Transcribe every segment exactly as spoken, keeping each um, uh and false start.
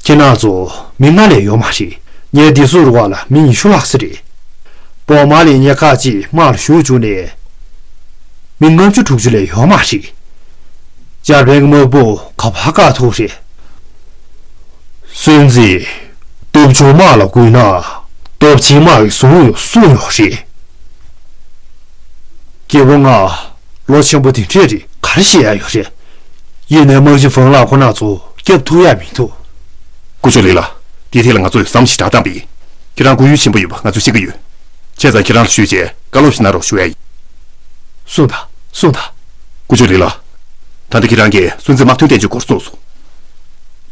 ཁྱེད་རང་ཚོ་མི་ལྔ་ལས་ཡོད་མ་རེད། ངས་འདི་ཚོའི་བར་ལ་མི་ཉི་ཤུ་ལྷག་ཙམ་རེད། བོག་མ་ལས་ཉེ་ཁ་ཅིག་དམག་ལ་ཞུགས་བཅུག་ནས། མི་ལྔ་བཅུ་དྲུག་ཅུ་ལས་ཡོད་མ་རེད། འཇར་པན་གྱི་དམག་དཔུང་ག་པར་བཀག་ཐུབ་རེད། སྲོལ་འཛིན། སྟོབས་ཆུང་དམག་ལ་གུས་ན། སྟོབས་ཆེན་དམག་གིས་བཟུང་ཡོང་གསུངས་ཡོད་རེད། རྒྱལ་པོ་ང་། ལོ་ཆེན་པོ་དེ་འདྲས་རེད། ག་རེ་བཤད་ཡ་ཡོད་རེད། ཡིན་ནའི་དམག་སྤྱི་ཧྥང་ལགས་ཁོ་ན་ཚོ་སྐྱབས་ཐུབ་ཡ་མི་འདུག་ཀུ་ཅོ་ལི་ལགས། དེའི་ཐད་ལ་ང་ཚོས་བསམ་ཞིབ་དྲག་བཏང་པས། ཁྱེད་རང་སྐུ་ཡོན་ཆེན་པོ་ཡོད་པ་ང་ཚོས་ཤེས་ཀྱི་ཡོད། བྱས་ཙང་ཁྱེད་རང་ལ་ཞུས་བྱས་བཀའ་སློབ་ཞིག་གནང་རོགས་ཞུ་ཡ་ཡིན། གསུངས་དང་། གསུངས་དང་། ཀུ་ཅོ་ལི་ལགས། ད་ལྟ་ཁྱེད་རང་གིས་སྲོལ་འཛིན་དམག་དོན་བསྟན་བཅོས་སྐོར་གསུངས་སོང་།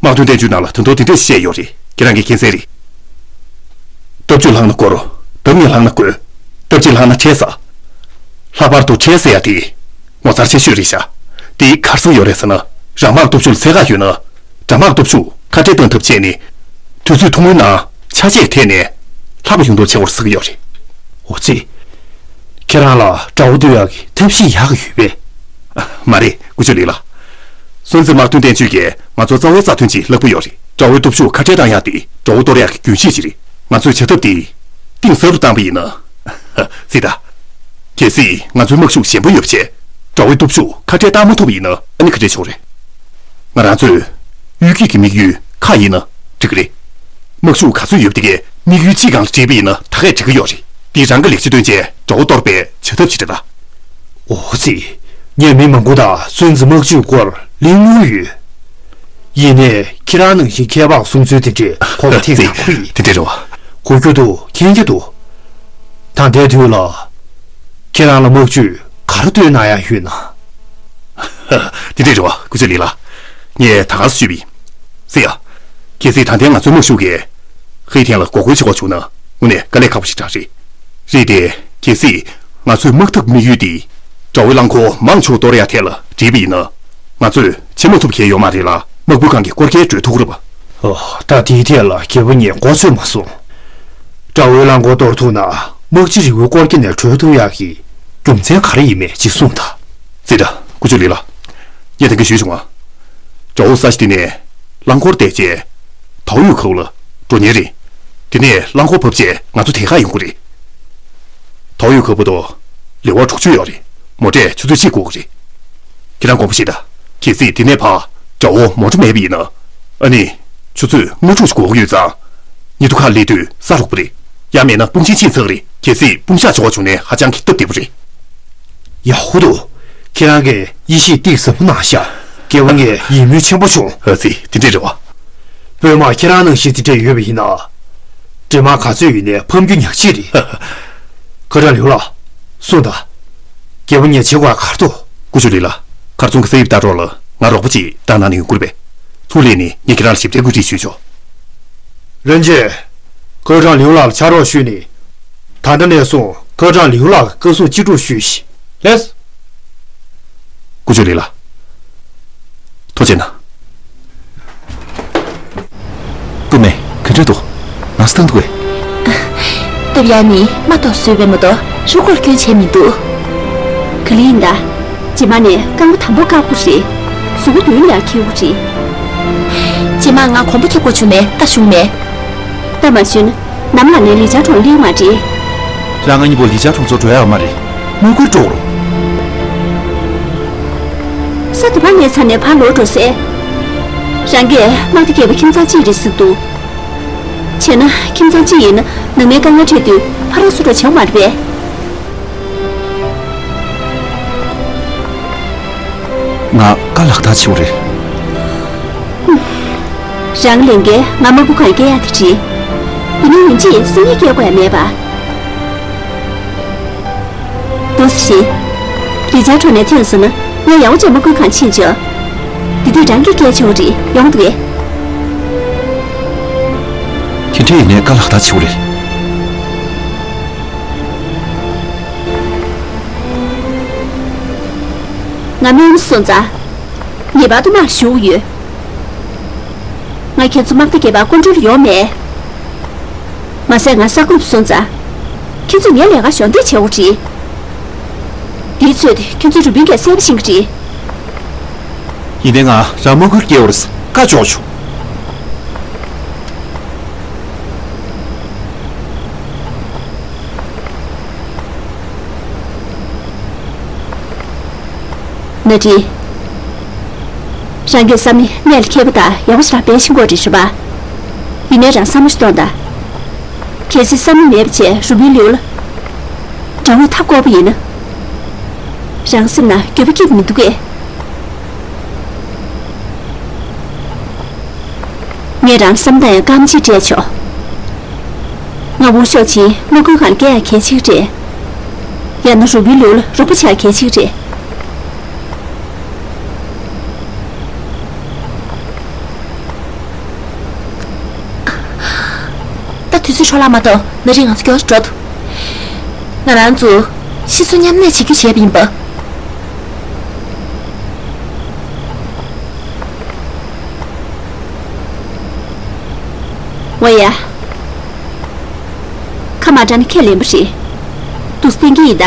དམག་དོན་བསྟན་བཅོས་ནང་ལ་ད་དུང་དེ་འདྲས་བཤད་ཡོད་རེད། ཁྱེད་རང་གིས་མཁྱེན་གསལ་རེད། སྟབས་བཅུག་ལངས་ན་བསྐོར། ལྡབ་གཉིས་ལངས་ན་བསྐོར། སྟབས་གཅིག་ལངས་ན་ཁྲལ་ཟ། ལྷག་པར་དུ་ཁྲལ་ཟ་ཡ་དེ། ངོ་མཚར་ཆེ་ཤོས་རེད་ཤག་དེ་ག་རེ་ཟེར་ཡོད་རེད་ཟེར་ན། རང་དམག་སྟོབས་ཤུགས་ལ་ཚད་བཀག་ཡོད་ན། དགྲ་དམག་སྟོབས་ཤུགས་ཁ་བྲལ་གཏོང་ཐབས་བྱས་ནས། དུས་ཚོད་ཐུང་ངུའི་ནང་ཆ་ཤས་ཐེབས་ནས་ལྷག་པ་ཡོང་ཐབས་བྱེད་དགོས་ཟེར་གྱི་ཡོད་རེད། འོ་ཙི། ཁྱེད་རང་ལ་དགྲ་བོ་གཏོར་ཡག་གི་ཐབས་ཤེས་ཡག་གི་ཡོད་པས། མ་རེད། ཀུ་ཅོ་ལི་ལགས། སྲོལ་འཛིན་དམག་དོན་བསྟན་བཅོས་ཀྱིས་ང་ཚོར་རྩ་བའི་རྩ་དོན་ཅིག་བསླབ་ཀྱི་ཡོད་རེད། དགྲ་བོའི་སྟོབས་ཤུགས་ཁ་བྲལ་བཏང་ཡག་དེ་དགྲ་བོ་གཏོར་ཡག་གི་རྒྱུན་ཤེས་ཤིག་རེད། ང་ཚོས་བྱ་ཐབས་དེ་གཏིང་ཟབ་རུ་བཏང་པ་ཡིན་ན། ཙི་ཏ། གལ་སྲིད་ང་ཚོའི་དམག་ཤུགས་ཞན་པོ་ཡོད་པ་བྱས། དགྲ་བོའི་སྟོབས་ཤུགས་ཁ་བྲལ་བཏང་མ་ཐུབ་པ་ཡིན་ན་ཨ་ནི་ག་འདྲས་བྱུང་རེད། ང་རང་ཚོས་གཡུལ་འགྱེད་ཀྱི་དམིགས་ཡུལ་ཁ་ཡིན་ན་འགྲིག་གི་རེད། དམག་ཤུགས་ག་ཚོད་ཡོད་པ་དེ་གའི་དམིགས་ཡུལ་གཅིག་སྒང་ལ་བྲིས་པ་ཡིན་ན་ད་གས་འགྲིག་གི་ཡོད་རེད། འདི་རང་གི་ལེགས་ཆ་བཏོན་བྱས་དགྲ་བོ་གཏོར་པའི་བྱ་ཐབས་ཤིག་རེད་ད། འོ་ཙི། ངས་མི་མང་པོ་དང་སྲོལ་འཛིན་དམག་ཇུས་སྐོར་གླེང་མྱོང་ཡོད། ཡིན་ནའི་ཁྱེད་རང་ནང་བཞིན་ཁྱད་འཕགས་གསུང་ཚུལ་དེ་འདྲས་གོ་བ་ཐེངས་དང་པོ་ཡིན། དེ་འདྲས་རེད་བ། གོ་རྒྱུ་འདུག་མཁྱེན་རྒྱུ་འདུག་ད་ལྟའི་དུས་ལ། ཁྱེད་རང་ལ་དམག་ཇུས་ག་རེ་བཏོན་གནང་ཡ་ཡོད་ན། དེ་འདྲས་རེད་བ་ཀུ་ཅོ་ལི་ལགས། ངས་ད་ག་སེ་ཞུས་པ་ཡིན། ཟེར་ཡ། གལ་སྲིད་ད་ལྟའི་ང་ཚོའི་དམག་ཤུགས་ཀྱིས། ཧེའི་ཐན་ལ་འགོག་རྒོལ་བྱེད་དགོས་བྱུང་ན་དངོས་གནས་དཀའ་ལས་ཁག་པོ་ཞིག་རང་རེད། རེད་དེ། གལ་སྲིད། ང་ཚོའི་དམག་འཐབ་དམིགས་ཡུལ་འདི། དགྲ་བོའི་རླངས་འཁོར་མང་ཆེ་བ་གཏོར་ཡ་ཐད་ལ་བྲིས་པ་ཡིན་ན། ང་ཚོས་བྱེད་མ་ཐུབ་མཁན་ཡོད་མ་རེད་ལ་དམག་དཔོན་ཁང་གི་སྐོར་སྐྱེལ་སྤྲོད་ཐུབ་ཀྱི་རེད་པ། ཨོ། ད་དེའི་ཐད་ལ་རྒྱལ་པོ་ངས་མགོ་ཚོད་མ་སོང་། དགྲ་བོའི་རླངས་འཁོར་གཏོར་ཐུབ་ན་དམག་སྤྱི་རི་བོའི་སྐོར་སྐྱེལ་ནས་བྲོས་ཐུབ་ཡག་གི་རྒྱུ་མཚན་ག་རེ་ཡིན་མིན་ཅིག་གསུངས་དང་། ཙི་ཏ། ཀུ་ཅོ་ལི་ལགས། ངས་ད་གིན་ཞུས་བྱུང་ང་། དགྲ་བོ་ས་གཞི་འདི་ནས་རླངས་འཁོར་བཏེགས་རྗེས། དའོ་ཡུས་ཁའུ་ལ་འགྲོ་ཉེན་རེད། དེ་ནས་རླངས་འཁོར་བབས་རྗེས་ང་ཚོ་དེ་གར་ཡོང་གི་རེད། དའོ་ཡུས་ཁའུ་བར་དུ་ལེ་དབར་དྲུག་ཅུ་ཡོད་རེད། མོ་ཊས་ཆུ་ཚོད་གཅིག་འགོར་གི་རེད། ཁྱེད་རང་དགོངས་པ་བཞེས་དང་། གལ་སྲིད་དེ་ནས་ཕར་དགྲ་བོ་མོ་ཊ་མེད་པ་ཡིན་ན། ཨ་ནི། ཆུ་ཚོད་ལྔ་དྲུག་ཅིག་འགོར་གི་ཡོད་ཙང་། ཉི་གདུགས་ཁ་སླེབས་དུས་ས་རུབ་པ་རེད། ཡང་མེད་ན་དཔུང་ཆེན་ཕྱིན་ཚར་གི་རེད། གལ་སྲིད་དཔུང་བཞག་བྱེད་དགོས་བྱུང་ན་ཧ་ཅང་གི་སྟབས་བདེ་པོ་རེད། ཡག་པོ་འདུག་ཁྱེད་རང་གིས་དབྱེ་ཞིབ་གཏིང་ཟབ་པོ་གནང་ཤག་རྒྱལ་པོ་ངས་ཡིད་སྨོན་ཆེན་པོ་བྱུང་། ཨ་ཙི། དེ་འདྲས་རེད་བ། དཔོན་དམག་ཁྱེད་རང་ནང་བཞིན་དེ་འདྲས་ཡོད་པ་ཡིན་ན། འདྲེ་དམག་ག་ཚོད་ཡོད་ནའི་ཕམ་རྒྱུ་ཉག་གཅིག་རེད། ཁ་ཁྲ་ལིའུ་ལགས། གསུངས་དང་། རྒྱལ་པོ་ངས་བྱེད་དགོས་ག་རེ་འདུག་ཀུ་ཅོ་ལི་ལགས། མཁར་རྫོང་གི་ས་དབྱིབས་ལྟ་གྲོགས་ལ་ང་རོགས་པ་ཅིག་བཏང་གནང་ན་ཡོང་གི་རེད་པས། ཚུར་སླེབས་ནས་ངས་ཁྱེད་རང་ལ་ཞིབ་ཕྲའི་བཀོད་སྒྲིག་ཞུས་ཆོག་རན་ཅེ། ཁ་ཁྲ་ལིའུ་ལགས་ལ་ཕྱག་རོགས་ཞུས་ནས། ད་ལྟ་ནས་བཟུང་ཁ་ཁྲ་ལིའུ་ལགས་ཀྱི་བཀའ་གསུང་ཅི་སྒྲུབ་ཞུས་ཤིག་ལགས། ཀུ་ཅོ་ལི་ལགས། ཐུགས་རྗེ་གནང་། རྐུན་མ། ག་འདྲ་འདུག་ན་ཚ་བཏང་འདུག་གས། སྟབས་ཡག་ནི་མ་གཏོགས་བཟོས་པས་མ་གཏོགས་རུས་ཁོག་སྐྱོན་བྱས་མི་འདུག་ག་ལེ་ཡིན་ད། རྗེས་མ་ནས་རྐང་པ་དམ་པོ་བཀག་དགོས་རེད། གཟུགས་པོ་མདུན་ལ་ཡང་འཁྱེར་དགོས་རེད། རྗེས་མ་ང་གོམ་པ་ཁེབས་དགོས་བྱུང་ན་ལྟ་བྱུང་མེད། ལྟ་མ་བྱུང་ན་ནམ་ལངས་ནས་ལི་ཅཱ་གྲོང་སླེབས་མ་རེད། རང་ང་གཉིས་པོ་ལི་ཅཱ་གྲོང་ཚོར་འགྲོ་ཡག་མ་རེད། དངུལ་སྒོར་སྤྲོད་རོགས། ས་དེ་ཕར་ནས་ཚར་ནས་ཕར་ལོག་འགྲོ་ཟེར། རང་གིས་དམག་སྡེ་བརྒྱད་པའི་ཁྱིམ་ཚང་གཅིག་རེད་ཟེར་འདུག་བྱས་ན་ཁྱིམ་ཚང་གཅིག་ཡིན་ན་ནང་མིའི་དཀའ་ངལ་འཕྲད་དུས་ཕར་ར་ཚུར་འགྲོ་བྱེད་དགོས་མ་རེད་པས། ང་དཀའ་ལག་བརྡ་ཆེ་བོ་རེད། རང་ལས་འགན་ང་མ་བུ་གང་སྐྱེལ་ཡག་དེ་བྲིས། ཡིན་ན་ཡིན་གཅིག་སང་ཉིན་སྐྱེལ་དགོས་ཡ་མེད་པ། འདུག་སེ་བྱེད། རི་ཅར་གྲོ་ནས་ཐོན་སོང་ན་ངས་ཡག་པོ་བྱས་མ་བསྐུལ་གང་ཕྱིན་ཆོག་དེ་དུས་རང་གིས་སྐྱེལ་ཆོག་རེད་ཡོང་འདུག་གས། ཁྱེད་འདྲ་ཡིན་ནའི་དཀའ་ལག་བརྡ་ཆེ་བོ་རེད། ང་མིན་སོང་ཙང་། ངེས་པར་དུ་མར་ཞུགས་ཡོད། ང་ཁྱེད་ཚོ་དམག་སྡེ་བརྒྱད་པར་སྐུ་མགྲོན་ལ་ཡོང་མེད། མ་ཟད་ང་ས་ཁུབ་སོང་ཙང་། ཁྱེད་ཚོས་ངའི་ལས་ཀ་གཞོགས་འདེགས་བྱེད་དགོས་རེད། དེའི་ཚོད་དེ་ཁྱེད་ཚོའི་རུ་དཔོན་གྱིས་གསལ་པོ་ཤེས་ཀྱི་རེད། ཡིན་ནའི་ང་རང་དམག་ཁུལ་སྐྱེལ་བར་བཀའ་འཇོག་ཆོག་ན་དྲི། རང་གི་བསམ་ནི་གནས་ལ་འཁེལ་པ་དང་ཡག་པོ་ཞེ་དྲག་འབད་ཤེས་དགོས་རེད་རེད་པ། ཡིན་ནའི་རང་བསམ་བློ་ཞིག་གཏོང་དང་། གལ་སྲིད་བསམ་བློ་མེད་པ་བྱས་རུ་བུའི་ལེའུ་ལ་དགྲ་བོས་མཐའ་བསྐོར་བ་ཡིན་ན། རང་སེམས་ནང་འགྱོད་པ་སྐྱིད་པོ་མི་འདུག་གས། ངས་རང་བསམ་བློ་ཡང་སྐར་མ་གཅིག་སྤྲད་ཆོག་ང་འུར་ཤོག་ཅིང་དམག་ཁུལ་ཁང་ལ་བསྐྱལ་ཡག་གལ་ཆེ་གི་རེད། ཡང་ན་རུ་བུའི་ལེའུ་ལ་རོགས་པ་བྱེད་ཡག་གལ་ཆེ་གི་རེད། ད་དུས་ཚོད་འཕྲོ་བརླག་མ་གཏོང་། ན་རི། ང་ཚོ་མགྱོགས་འགྲོ་ཐུབ། ང་རང་ཚོ་ཤི་གསོན་མཉམ་གནས་བྱེད་རྒྱུ་བྱས་པ་ཡིན་པ། འོ་ཡ། ཁ་མ་གྲགས་ན་ཁས་ལེན་པ་རེད། འདུག་སེ་བསྟན་གྱི་ཡིན་ད།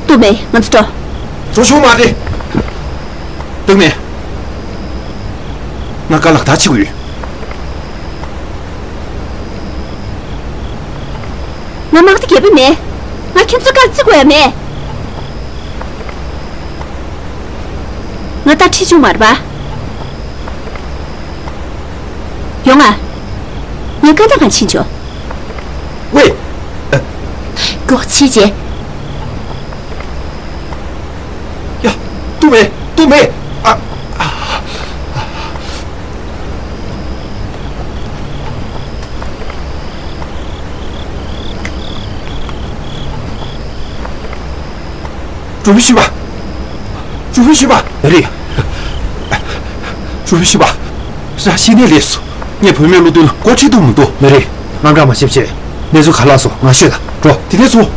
ཏུ་མེ། ང་ཚོ་འགྲོ། འགྲོ་ཆོག་མ་རེད། ཏུ་མེ། ང་དཀའ་ལས་ཁག་ཅིག་ཡོད། ང་དམག་སྡེ་བརྒྱད་པ་མེད། ང་ཁྱེད་ཚོའི་བཀའ་བརྩི་དགོས་ཡ་མེད། ང་ད་ཁྲིད་བཅུག་མ་རེད་པ། ཡོང་ང་། ངས་བཀའ་བཏང་ག་ཕྱིན་ཆོག་ཝེ། མགྱོགས་བྱེད་བྱེད། ཡ། ཏུ་མེ། ཏུ་མེ། ཨ། ཨ། གྲུ་བཞི་པ། གྲུ་བཞི་པ། མེ་རི། གྲུ་བཞི་པ། རང་ཤི་ནས་ལས་སོ། ངས་བུད་མེད་བློ་མཐུན་ལ་འགོ་ཁྲིད་ཐུབ་མི་འདུག་མེ་རི། དངངས་སྐྲག་མ་བྱེད་བྱེད། གནས་ཚུལ་ག་ལ་སོང་ང་ཤོད་ད། འགྲོ། དེ་ནས་སོང་།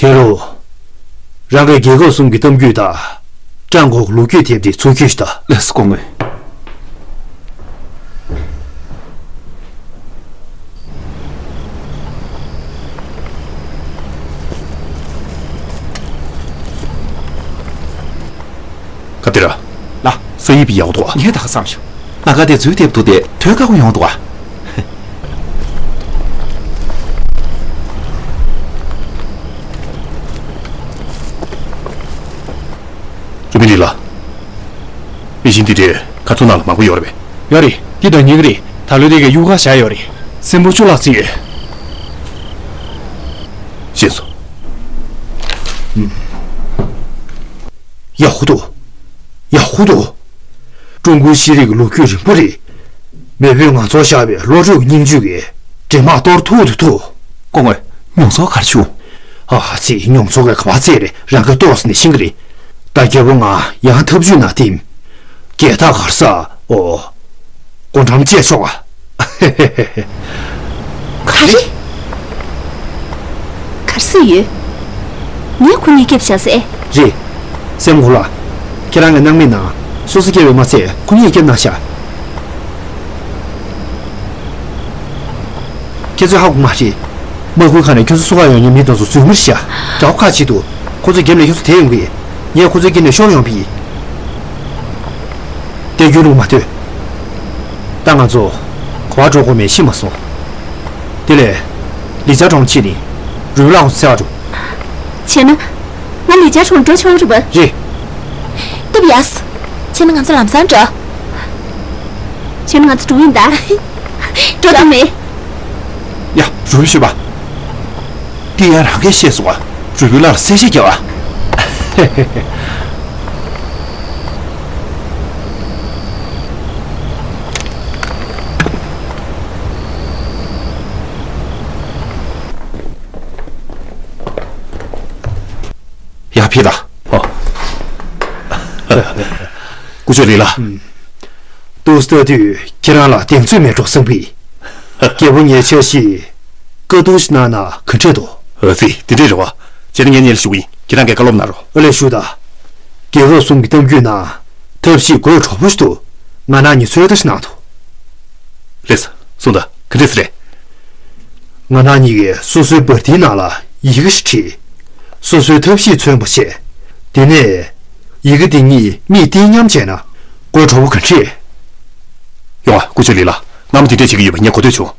དེ་རུ། རང་གི་རྒྱལ་ཁབ་གསུམ་གྱི་གཏམ་རྒྱུད་དང་། ཀྲང་གོ་གི་ལོ་རྒྱུས་དེབ་དེ་ཚུར་བསྐྱོད་ཤོག་ད། ལགས་སོ། སྐུ་ངོ། ག་དེ་ར། ལ། ས་ཡིབ་ཡག་འདུག་ཨ། ངས་ད་ག་བསམ་བྱུང་། ལ་ག་དེ་ཚོའི་དེབ་འདུག་སྟེ་དོན་དཀའ་པོ་ཡོང་འདུག་ཨ། རུ་མི་རི་ལ། མི་ཤིན་འདི་འདྲའི་ཁ་ཐུག་ནང་ལ་མང་པོ་ཡོད་རེད་པས། ཡོད་རེད། འདི་དང་ཉེ་གི་རེད། ད་ལོ་དེ་གའི་གཡུག་ཁ་བཞག་ཡོད་རེད། སྲིན་པོ་བཅུ་ལྷག་ཙམ་ཡོད། ཤེས་སོང་། ཡག་པོ་འདུག་ཡག་པོ་འདུག་ཀྲུང་གོའི་ཤེས་རིག་གི་ལོ་རྒྱུས་རིང་པོ་རེད། མེས་པོས་ང་ཚོར་བཞག་པའི་བློ་གྲོས་ཀྱི་སྙིང་བཅུད་ཀྱིས་འདྲེ་དམག་གཏོར་ཐུབ་ཐུབ་ཐུབ། སྐུ་ངོ། མྱོང་ཚོར་ག་རེ་བྱུང་། ཨ་ཙི། མྱོང་ཚོར་ག་ག་པར་ཙམ་རེད། རང་གིས་ཏོག་ཙམ་ནས་ཤེས་ཀྱི་རེད། ད་རྒྱལ་པོ་ང་ཡང་ཐབས་ཇུས་ནང་བསྟིམ། རྒྱལ་ཐག་གར་ས། ཨོ། སྒོ་འགྲམ་བཅད་ཆོག་ག་ག་རེ། གར་ས་ཡོད། ངས་ཁོ་གཉིས་སྐྱབས་བཞག་ཟེར། རེད། སེམས་ངོ་ལ། ཁྱེད་རང་གི་སྣང་མེད་ནང་སོ་སོ་སྐྱེ་བའི་མ་ཚད་ཁོ་གཉིས་སྐྱབས་གནང་ཤག་ཁྱེད་ཚོས་ཧ་གོ་མ་རེད། དམག་ཁུལ་ཁང་ནས་ཁྱོད་ཚོ་སོ་ཁ་ཡོང་མཁན་མི་དེ་ཚོ་རྫུན་མ་རེད་ཤག་དགྲ་བོ་ཁ་ཕྱེ་འདུག་ཁོ་ཚོའི་རྒྱབ་ནས་ཁྱོད་ཚོ་དེད་ཡོང་གི། ངས་ཁོ་ཚོའི་དཀྱིལ་ནས་ཤོར་ཡོང་བ་ཡིན། དེ་རྒྱུན་རུང་མ་ཐོས། ད་ང་ཚོ་ག་པར་འགྲོ་དགོས་མེད་ཤེས་མ་སོང་། དེ་ལས། ལི་ཅཱ་གྲོང་ཁྱེར་ནས་རུས་ལག་ཁོང་ཚོ་འཚོལ་བར་འགྲོ། བྱས་ན། ང་ལི་ཅཱ་གྲོང་འགྲོ་ཆོག་རེད་པ། རེད། སྟབས་ཡག་བྱས་ན་ང་ཚོ་ལམ་སང་འགྲོ། བྱས་ན་ང་ཚོ་འགྲོ་ཡིན་ད། འགྲོ་ཐུབ་མེད། ཡ། རུས་པའི་ཤུལ་པ། འདི་ཡང་རང་གིས་ཤེས་སོང་ང་། རུས་པའི་ལག་ལ་གསལ་བཤད་རྒྱབ་ཨ། ཡ། ཕེབས་དང་། ཨོ། སྐུ་ཞབས་རི་ལ། ཏུའུ་ལྟ་དུས་ཁྱེད་རང་ལ་གདེང་ཚོད་མེད་འགྲོ་བསམ་གི། རྒྱལ་པོ་ངས་འཆར་གཞི་བཀའ་བསྡུར་ཞིག་གནང་ན་ག་འདྲ་འདུག་ཨ་ཙི། དེ་འདྲས་རེད་པ། བྱས་ན་ངས་སྔོན་ལ་ཞུ་གི་ཡིན། ཁྱེད་རང་གིས་བཀའ་སློབ་གནང་རོགས། ཨ་ལས། ཞུ་དང་། རྒྱལ་ཁབ་གསུམ་གྱི་གཏམ་རྒྱུད་ནང་ཐབས་ཤེས་དགོད་བྲོ་པོ་ཞིག་འདུག་ང་རང་གཉིས་ཚོད་ལྟ་ཞིག་གནང་དང་། ལགས་སོ། གསུངས་དང་། ག་འདྲས་རེད། ང་རང་གཉིས་ཀྱིས་སོ་སོའི་འབར་མདེལ་ནང་ལ་ཡི་གེ་ཞིག་བྲིས། སོ་སོའི་ཐབས་ཤེས་མཚོན་པ་བྱས། དེ་ནས་ཡི་གེ་འདི་གཉིས་མིག་སྟེང་མཉམ་བྱས་ན་དགོད་བྲོ་པོ་ག་འདྲས། ཡོང་ཨ། ཀུ་ཅོ་ལི་ལགས། ང་མོ་འདི་འདྲས་བྱེད་ཀྱི་ཡོད་པ་ངས་གོ་ཐོས་བྱུང་།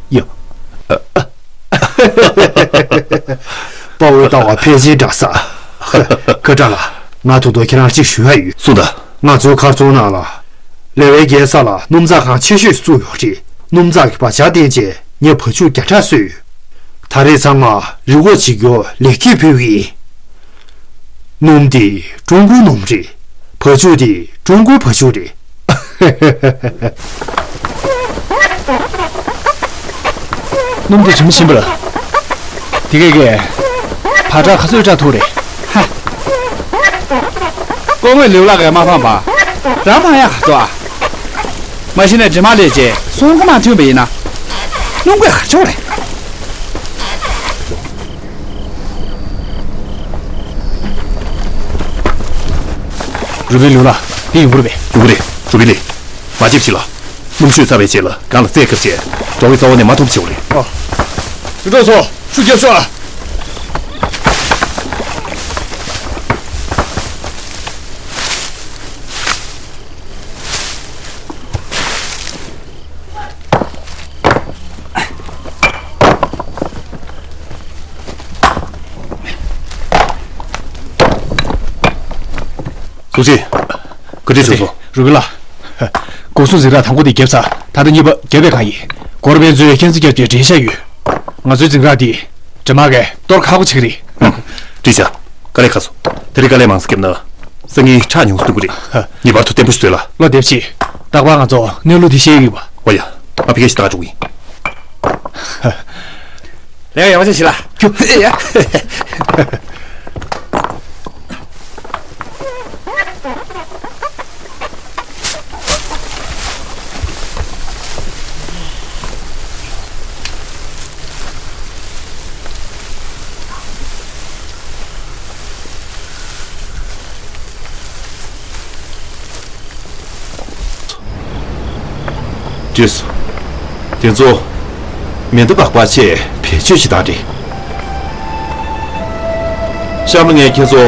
ཡ། དཔའ་བོའི་ལྟ་བ་ཕལ་ཆེར་འདྲ་ས། ཁ་བྲལ་ལ། ང་ཐུག་ཐུག་ཁྱེད་རང་གཅིག་ཞུ་ཡ་ཡོད། གསུངས་དང་། ང་ཚོའི་མཁར་རྫོང་ནང་ལ། ལེ་ཝའི་རྒྱལ་ས་ལ་སྣུམ་ཚགས་ཁང་ཆེ་ཤོས་བཙུགས་ཡོད་རེད། སྣུམ་ཚགས་ཀྱི་བག་ཆགས་བརྟེན་བྱས་ངས་བ་ཕྱུགས་བརྒྱ་ཕྲག་གསོས་ཡོད། ད་རེས་ཚང་མ་རི་བོ་བྱེད་རྒྱུ་ལེགས་སྐྱེས་ཕུལ་གྱི་ཡིན། སྣུམ་དེ་ཀྲུང་གོའི་སྣུམ་རེད། བ་ཕྱུགས་དེ་ཀྲུང་གོའི་བ་ཕྱུགས་རེད། སྣུམ་དེ་དྲི་མ་ཞིམ་པ་ལ། དེ་གས་གས། བག་ཁྲག་ག་ཚོད་བཀྲག་ཐུབ་རེད། ཧ། ཀོང་མོས་ལེའུ་ལགས་ཀྱིས་མ་འཕངས་པ། རང་འཕངས་ཡག་ག་འདུག་ཨ། མ་གཞི་ནས་དྲི་མ་ལས་བྱས་སོང་ཁ་མ་ཐོན་པ་ཡིན་ན། སྣུམ་གོས་ག་ཆོག་རེད། རུ་པིན་ལུང་ལ་འདི་ཡོང་གི་རེད་པས། ཡོང་གི་རེད། རུ་པིན་ལི། མ་ལྕེབ་ཕྱི་ལ། སྣུམ་ཤོས་ཚར་བའི་རྗེས་ལ་སྒང་ལ་རྩེད་སྐབས་བྱས། འགྲོ་བའི་རྩ་བ་ནས་མ་ཐོབ་བྱེད་དགོས་རེད། ཨ། ཡོངས་གྲགས་ཚོ། ཤུགས་རྒྱབ་ཤོག་ཨ། སུ་ཅི། ག་འདྲས་བྱུང་སོང་། རུ་པིན་ལགས། འགོག་སྲུང་འཛིང་རགས་དང་པོ་དེ་བརྒྱབ་ཚར། ད་ལྟ་གཉིས་པ་བརྒྱབ་པའི་སྒང་ཡིན། འགོག་པའི་ཚོས་ཁྱེད་ཚོ་བརྒྱབ་སྟེ་འགྲེལ་བཤད་ཡོད། ང་ཚོའི་འཛིང་རགས་དེ། དྲི་མ་གས་གཏོར་ཁག་པོ་བྱེད་ཀྱི་རེད། ཧུམ། འགྲིག་བྱ། དཀའ་ལས་ཁག་སོང་། དེ་རིང་དཀའ་ལས་མང་ཙམ་བརྒྱབ་ན། སང་ཉིན་ཁྲག་ཉུང་སུ་གཏོང་གི་རེད། ངེས་པར་དུ་བརྟན་པོ་ཞིག་བཟོས་ལ། བློ་བདེ་པོ་བྱེད། རྟག་པར་ང་ཚོ་གནས་ལུགས་འདི་ཤེས་ཀྱི་ཡོད་པ། འོ་ཡ། ང་ཕ་གིར་ཞིག་ལྟ་ག་འགྲོ་གི་ཡིན། ལས་ཀ་ཡག་པོ་བྱེད་ཤིག་ལ། ཁྱོད། ཡ། བརྗོད་སོང་། དེ་ཚོ་མེ་མདའ་སྦག་སྦག་བྱས་བེད་སྤྱོད་བྱེད་སྟངས་རེད། གཤམ་ལ་ངས་ཁྱེད་ཚོ་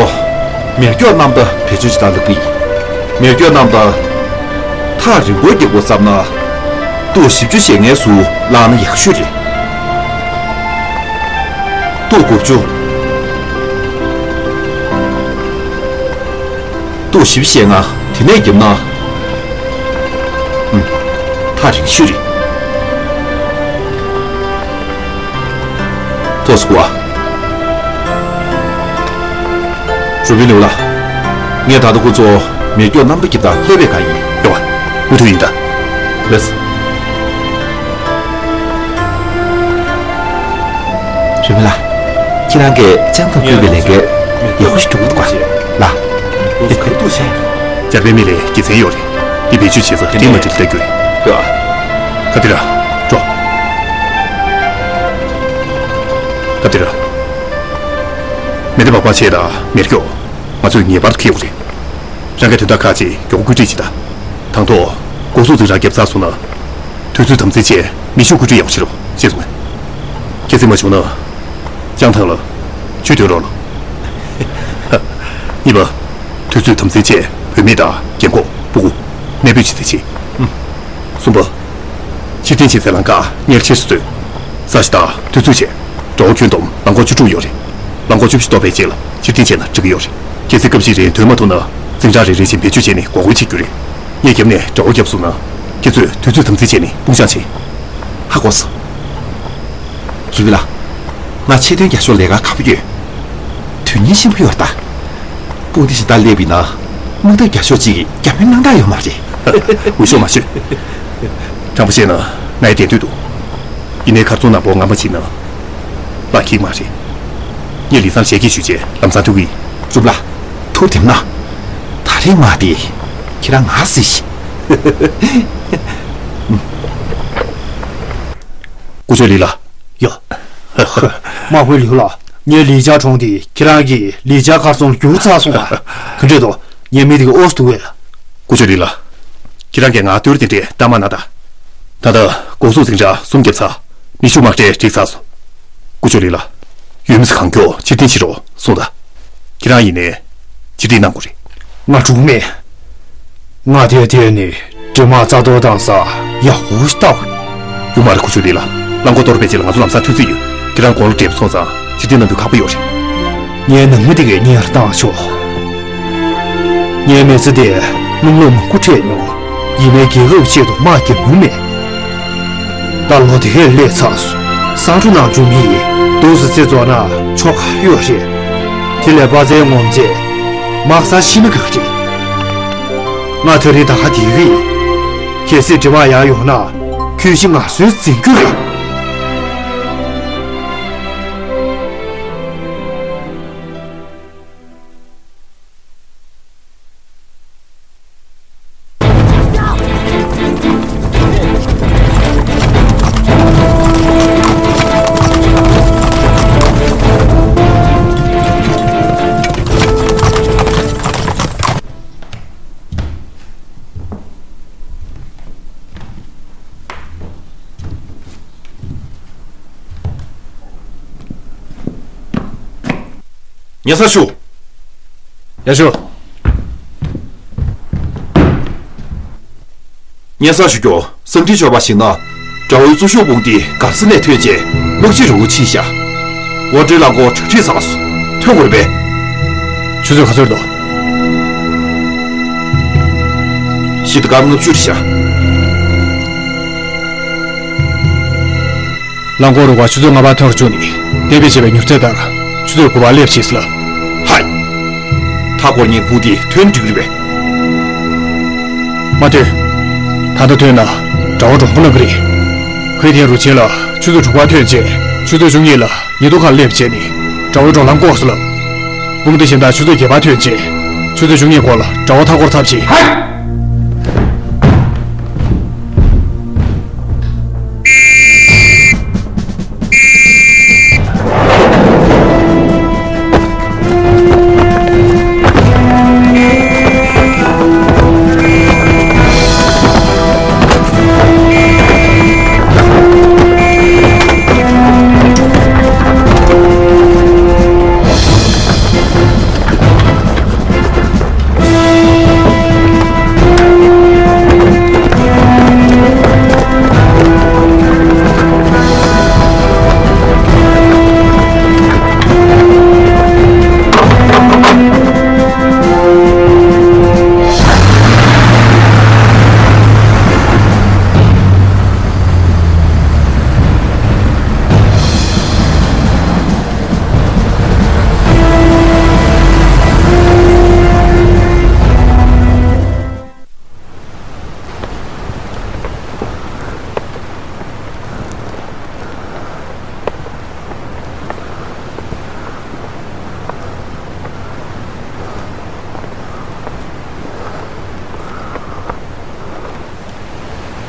མེ་སྒྱོགས་གནམ་མདའ་བེད་སྤྱོད་བྱེད་སྟངས་ལབ་ཀྱི་ཡིན། མེ་སྒྱོགས་གནམ་མདའ་ཐག་རིང་པོ་རྒྱག་དགོས་བསམ་ན། མདོག་བཞི་བཅུ་ཞེ་ལྔའི་ཟུར་བླངས་ན་ཡག་ཤོས་རེད། མདོག་དགུ་བཅུ། མདོག་བཞི་བཅུ་ཞེ་ལྔ་དེ་ནས་བརྒྱབ་ན། ཨུམ། ཐག་རིང་ཤོས་རེད། ཐུགས་སུ་ཁུར་བ། རུ་པིན་ལེའུ་ལགས། ངས་ད་ལྟ་ཁོ་ཚོ་མེ་སྒྱོགས་གནམ་མདའ་རྒྱབ་སྟངས་ལྷོད་པའི་སྒང་ཡིན། ཡོང་བ། མུ་མཐུད་ཡིན་ད། ལགས་སོ། རུ་པིན་ལགས། ཁྱེད་རང་གིས་ཅང་ཐང་བརྐོས་པའི་ལས་འགན་ཡག་པོ་ཞིག་སྒྲུབ་ཀྱི་འདུག་ག་ལགས། འཇར་པན་མི་ལ་དགེ་མཚན་ཡོད་རེད། འདི་བེད་སྤྱོད་བྱེད་ས་འགྲིག་མ་འགྲིག་ལྟ་རྒྱུ་རེད། ཨ། ཁ་ཏི་ར། འགྲོ། ཁ་ཏི་ར། མེ་མདའ་སྦག་སྦག་བྱས་དང་མེ་སྒྱོགས། ང་ཚོས་ངེས་པར་དུ་འཁྱེར་དགོས་རེད། རང་གི་དོན་དག་ཁག་ཅིག་མགྱོགས་པོ་བཀོད་སྒྲིག་བྱེད་དང་། དང་ཐོག་འགོག་སྲུང་འཛིང་རགས་བརྒྱབ་ཚར་སོང་ན། དུས་ཚོད་དམ་འཛིན་བྱས་མེ་ཤུགས་བཀོད་སྒྲིག་ཡག་པོ་བྱེད་རོགས། ཤེས་སོང་ངས། ཁྱེད་ཚོས་མ་བྱུང་ན། ཅང་ཐང་ལ། ཆུ་འདོན་རོགས་ལ། གཉིས་པ། དུས་ཚོད་དམ་འཛིན་བྱས་བུད་མེད་དང་རྒན་གོག་སྤུ་གུ། གནས་སྤོས་བྱེད་རྩིས་བྱེད། གསུམ་པ། ཕྱིར་འཐེན་བྱེད་སའི་ལམ་ཁ་མཉེན་ཆས་སུ་བཟོས། ས་གཞི་དང་དུས་ཚོད་བྱས། དགྲ་བོ་ཁྱོན་བསྡོམས་ལམ་ཁོག་བཅུ་དྲུག་ཡོད་རེད། ལམ་ཁོག་བཅུ་བཞི་གཏོར་བའི་རྗེས་ལ་ཕྱིར་འཐེན་བྱས་ན་འགྲིག་གི་ཡོད་རེད། གལ་སྲིད་སྐབས་ཤིག་རིང་དོན་མ་ཐུག་ན། འཛིང་རགས་རེ་རེ་བཞིན་བེད་སྤྱོད་བྱས་ནས་འགོག་རྒོལ་བྱེད་རྒྱུ་རེད། ངས་བརྒྱབ་ནས་དགྲ་བོ་བརྒྱབ་སོང་ན། ཁྱེད་ཚོས་དུས་ཚོད་དམ་འཛིན་བྱས་ནས་དཔུང་བཤང་བྱེད། ཧ་གོ་སོང་། རུ་པིན་ལགས། ང་ཆེད་དོན་རྒྱབ་སྐྱོར་ལས་ཀ་ཁག་པོ་ཡོད། དོན་སྙིང་ཆེན་པོ་ཡོད་ད། དཔུང་སྡེ་གཞན་དག་སླེབས་པ་ཡིན་ན། དམག་འཐབ་རྒྱབ་ཕྱོགས་གཅིག་གིས་རྒྱ་མིར་སྣང་དག་ཡོད་མ་རེད། འུད་ཤོབ་མ་ཤོད། དྲང་པོ་བཤད་ན་ང་ཡི་བདེན་འདོད་འདུག་ཡིན་ནའི་མཁར་རྫོང་ནག་པོ་ངར་མ་བྱེད་ན། ལག་འཁྱེར་མ་རེད། ངས་ལི་ཚང་ཞལ་གྱིས་ཞུས་རྗེས་ལམ་སང་ཐུག་གི་ཡིན། རུ་པིན་ལགས། ཐུགས་བདེ་མོ་གནང་། ད་རེས་མ་དེ་ཁྱེད་རང་ང་སྲིད་ཤིག་ཀུ་ཅོ་ལི་ལགས། ཡ། དམག་དཔོན་ལིའུ་ལགས། ངའི་ལི་ཅཱ་གྲོང་དེ་ཁྱེད་རང་གིས་ལི་ཅཱ་མཁར་རྫོང་ལ་བསྒྱུར་ཚར་སོང་ང་། ག་འདྲས་འདུག་ངའི་མི་དེ་ག་ཨོ་སི་འདུག་གས། ཀུ་ཅོ་ལི་ལགས། ཁྱེད་རང་གིས་ང་ལྟོས་དེ་འདྲའི་གཏའ་མ་གནང་དང་། ད་ལྟ་འགོག་སྲུང་འཛིང་གྲྭ་གསུམ་བརྒྱབ་ཚར། མེ་ཤུགས་དམག་གྲས་བསྒྲིགས་ཚར་སོང་། ཀུ་ཅོ་ལི་ལགས། ཡུལ་མི་ཚོ་གང་མགྱོགས་ཕྱིར་འཐེན་བྱེད་རོགས་གསུངས་དང་། ཁྱེད་རང་ཡིན་ནའི་ཕྱིར་འཐེན་གནང་དགོས་རེད། ང་འགྲོ་གི་མེད། ང་དེར་བསྡད་ནས་འདྲེ་དམག་རྩ་གཏོར་བཏང་ས་ཡག་པོ་ཞིག་ལྟ་དགོས། ཡོང་མ་རེད། ཀུ་ཅོ་ལི་ལགས། རླངས་འཁོར་གཏོར་ཕེབས་རྗེས་ལ་ང་ཚོ་ལམ་སང་ཐུག་རྩིས་ཡོད། ཁྱེད་རང་དགུང་ལོ་བགྲེས་པོ་སོང་ཙང་ཕྱིར་འཐེན་གནང་རྒྱུ་ཁག་པོ་ཡོད་རེད། ངའི་ནང་མི་དེ་གས་གཉེར་བཏང་ཆོག་ངའི་མི་ཚེ་འདིར་རླུང་ལོ་མང་པོ་འཕྲད་མྱོང་། ཡིན་ནའི་རྒྱལ་ཁབ་ཆེད་དུ་དམག་རྒྱག་མྱོང་མེད། ད་ལོ་དེ་གས་སླེབས་ཚར་སོང་། སང་ཕྲུག་ནང་འགྲོ་མི་ཡིས་འདུག་སེ་རྩེ་རྫོགས་ན་ཆོ་ག་ཡོད་རེད། དེ་ལས་དཔའ་རྩལ་ངོམ་རྗེས་དམག་སར་ཤི་ན་དགའ་གི་རེད། ང་ད་རེས་ད་ག་དེ་གི་ཡིན། གལ་སྲིད་འདྲེ་དམག་ཡར་ཡོང་ན་ཁྱོད་ཤི་ང་གསོན་འཛིང་རྒྱུ་རེད། ཉེ་ས་ཞུ། ཡ་ཞུ། ཉེ་ས་ཞུ་རྒྱུ། སང་ཕྲུག་ཞོགས་པ་ཞིག་ན། དགྲ་བོའི་གཙོ་ཤུགས་དཔུང་སྡེ་གར་ས་ནས་ཐོན་རྗེས་དམག་སྤྱི་རུ་ཕྱིན་ཤག་ཝ་ཏྲེ་རླངས་འཁོར་གྲ་སྒྲིག་ཚར་སོང་། ཐོན་དགོས་རེད་པས། ཆུ་ཚོད་ག་ཚོད་འདུག་ཤི་ད་སྐར་མ་ལྔ་བཅུ་རེད་ཤག་རླངས་འཁོར་རུ་ཁག་ཆུ་ཚོད་ལྔ་པར་ཐོན་རུ་བཅུག་ནས་གཏན་འབེབས་བྱས་པའི་མྱུར་ཚད་ལྟར་ཆུ་ཚོད་དགུ་པར་སླེབས་ཤིག་ཟེར་ལབ། ཧའི། མཐའ་འཁོར་གཉིས་དཔུང་སྡེ་ཐོན་འགྲིག་རེད་པས། མ་ཐོན། ད་ལྟ་ཐོན་ན་དགྲ་བོ་གྲོགས་པོ་གནང་གི་རེད། ཁོས་ཐེན་རུ་ཆེན་ལ་ཆུ་ཚོད་དྲུག་པར་ཐོན་རྗེས་ཆུ་ཚོད་བཅུ་གཉིས་ལ་ཉེན་རྟོག་ཁང་སླེབས་བྱས་ནས་དགྲ་བོའི་འགྲོ་ལམ་བཀོག་ཟེར་ལབ། དཔུང་སྡེ་གཞན་དག་ཆུ་ཚོད་བརྒྱད་པར་ཐོན་རྗེས་ཆུ་ཚོད་བཅུ་གཉིས་འཁོར་ལ་དགྲ་བོ་མཐའ་སྐོར་ཚར་བྱེད། ཧའི།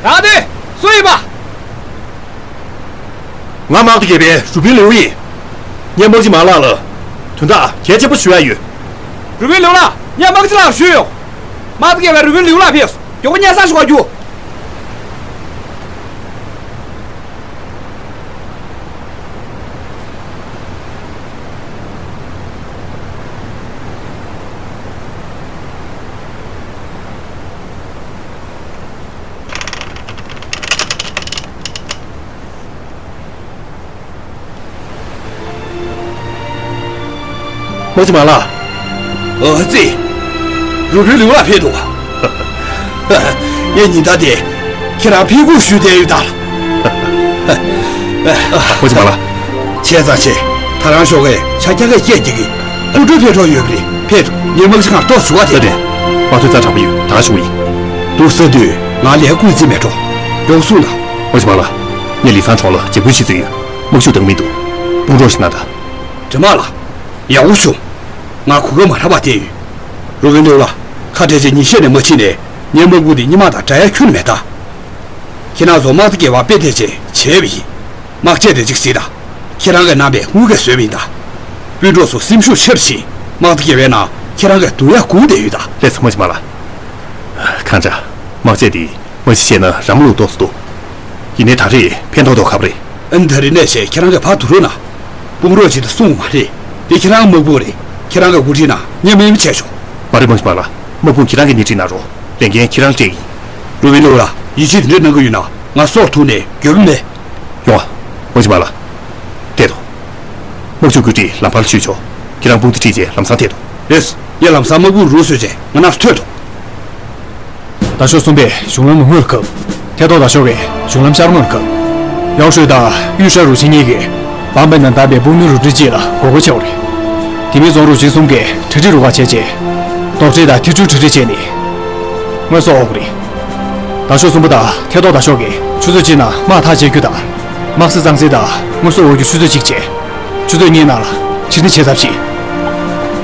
རང་དེ་སུ་ཡིན་པ། ང་དམག་སྡེ་བརྒྱད་པའི་རུ་དཔོན་ལེའུ་ཡིན། ངས་དམག་སྤྱི་མ་ལགས་ལ་དོན་དག་གལ་ཆེན་པོ་ཞུ་ཡ་ཡོད། རུ་དཔོན་ལེའུ་ལགས། ངས་དམག་སྤྱི་ལགས་ཞུས་ཡོང་། དམག་སྡེ་བརྒྱད་པའི་རུ་དཔོན་ལེའུ་ལགས་ཕེབས་སོང་། མགྱོགས་པོ་སྙན་སེང་ཞུ་བར་རྒྱུགས། དམག་སྤྱི་མ་ལགས། ཨ་ཙི། རུ་དཔོན་ལེའུ་ལགས་ཕེབས་འདུག་ངས་ཉིན་ལྟར་དེ་ཁྱེད་རང་ཕེབས་སྒུག་ཞུས་བསྡད་ཡོད་ད། དམག་སྤྱི་མ་ལགས། བྱས་ཙང་བྱས། ད་རང་ཤོག་གས་ཆ་རྐྱང་གས་སྐད་རྒྱག་གི། སྐུ་མགྲོན་ཕེབས་འགྲོ་ཡོད་པ་རེད། ཕེབས་འདུག་ངས་དམག་སྤྱི་ཁང་ལ་ཏོག་ཙམ་ཞུ་བ་དེ། ད་དེ། དམག་དོན་རྩ་དྲག་པོ་ཡོད། ད་ཞུ་གི་ཡིན། འདུག་ས་དུས་ང་ལས་སྐུ་རྩིས་མེད་འགྲོ། མགྱོགས་སོང་ལ། དམག་སྤྱི་མ་ལགས། ངས་ལི་ཚང་གྲོང་ལ་འཇབ་རྒོལ་བྱེད་རྩིས་ཡོད། དམག་ཤུགས་འདང་མི་འདུག་དཔུང་གྲོགས་ཤིག་གནང་དང་། འདྲེ་དམག་ལགས། ཡག་པོ་བྱུང་། ང་གོ་སྐབས་མ་རག་པར་བསྡད་ཡོད། རུ་དཔོན་ལེའུ་ལགས། ཁ་བྲལ་རྗེས་ཉིན་ཤས་ནས་མ་ཕྱིན་ནས་ངའི་དམག་དཔུང་དེ་སྔོན་མ་དང་འདྲ་ཡ་ཁྱོན་ནས་མེད་ད། ཁྱེད་རང་ཚོ་དམག་སྡེ་བརྒྱད་པ་དཔེ་དེ་ཅིག་བྱས་པ་ཡིན། དམག་ཆས་དེ་ཅིག་གཟིགས་དང་། ཁྱེད་རང་གིས་གནང་བའི་དངུལ་གས་བཟོས་པ་ཡིན་ད། སྤུན་གྲོགས་ཚོ་སེམས་ཤུགས་ཆེ་རུ་ཕྱིན། དམག་སྡེ་བརྒྱད་པའི་ནང་ ཁྱེད་རང་གིས་རྡུང་ཡག་སྒུག་བསྡད་ཡོད་ད། ལགས་སོ། དམག་སྤྱི་མ་ལགས། གང་དྲག་དམག་ཆས་འདི་དམག་སྤྱི་བྱས་ན་ར་མ་ལུག་ཏོག་ཙམ་འདུག་ཡིན་ནའི་ད་རེས་ཕན་ཐོགས་མདོག་ཁ་པོ་རེད། ཨ་ནི་ད་རེས་གནས་བྱས་ཁྱེད་རང་གིས་ཕར་བསྡུ་རོགས་གནང་། དཔུང་རོགས་ཅིག་ཏུ་སོང་མ་རེད། དེ་ཁྱེད་རང་དམག་དཔུང་རེད། ཁྱེད་རང་གིས་འགོ་ཁྲིད་གནང་། ངས་མ་ཡིན་པ་བྱས་ཆོག་མ་རེད། དམག་སྤྱི་མ་ལགས། དམག་དཔུང་ཁྱེད་རང་གིས་སྣེ་ཁྲིད་གནང་རོགས། ལས་འགན་ཁྱེད་རང་སྤྲད་ཀྱི་ཡིན། རུ་བི་ལུག་ལགས། ཡིད་ཆེས་དེ་འདྲ་གནང་གི་ཡོད་ན་ང་སྲོག་ཐུག་ནས་འགྱོད་པ་མེད། ཡོང་ཨ། དམག་སྤྱི་མ་ལགས། འཐད་དོ། དམག་ཇུས་བཀོད་སྒྲིག་ལམ་བར་ཞུས་ཆོག་ཁྱེད་རང་དཔུང་སྡེ་ཁྲིད་བྱས་ལམ་སང་འཐད་དོ། རེད། ངས་ལམ་སང་དམག་དཔུང་རུ་བཟོས་བྱས་ང་རང་ཚོ་ཐོན་ཐུབ། ད་ཤོག་གསུམ་པས་གཞུང་ལམ་ལུང་ངོས་ལ་བཀབ། ཐད་གཏོགས་ད་ཤོག་གིས་གཞུང་ལམ་ཤར་ངོས་ལ་བཀབ། ཡའོ་ཧྲུའེ་དང་ཡུས་ཧྲན་རུ་ཆེན་གཉིས་ཀྱིས་བམ་པའི་ནང་བཏབ་པའི་དཔུང་ནུས་རུ་སྒྲིག་གཅིག་ལ་མགོ་སྐོར་བྱས་པ་རེད། དེ་མིན་རྫོང་རུ་ཆེན་གསུམ་གྱིས་གྲ་སྒྲིག་རུ་ཁག་བྱས་རྗེས། རྡོག་ཁྲེས་དང་ཐེ་ཆུ་གྲ་སྒྲིག་བྱས་ནས། དངོས་ཟོག་འོག་རེད། ད་ཤོག་གསུམ་པ་དང་ཐད་གཏོགས་ད་ཤོག་གིས་ཆུ་ཚོད་གཅིག་ནང་དམག་ཐག་བཅད་རྒྱུ་དང་། དམག་སའི་གཙང་སེལ་དང་དངོས་ཟོག་འོག་རྒྱུ་ཆུ་ཚོད་གཅིག་བྱས། ཆུ་ཚོད་གཉིས་ནང་ལ་ཕྱིར་འཐེན་བྱས་ཚར་ཞིག་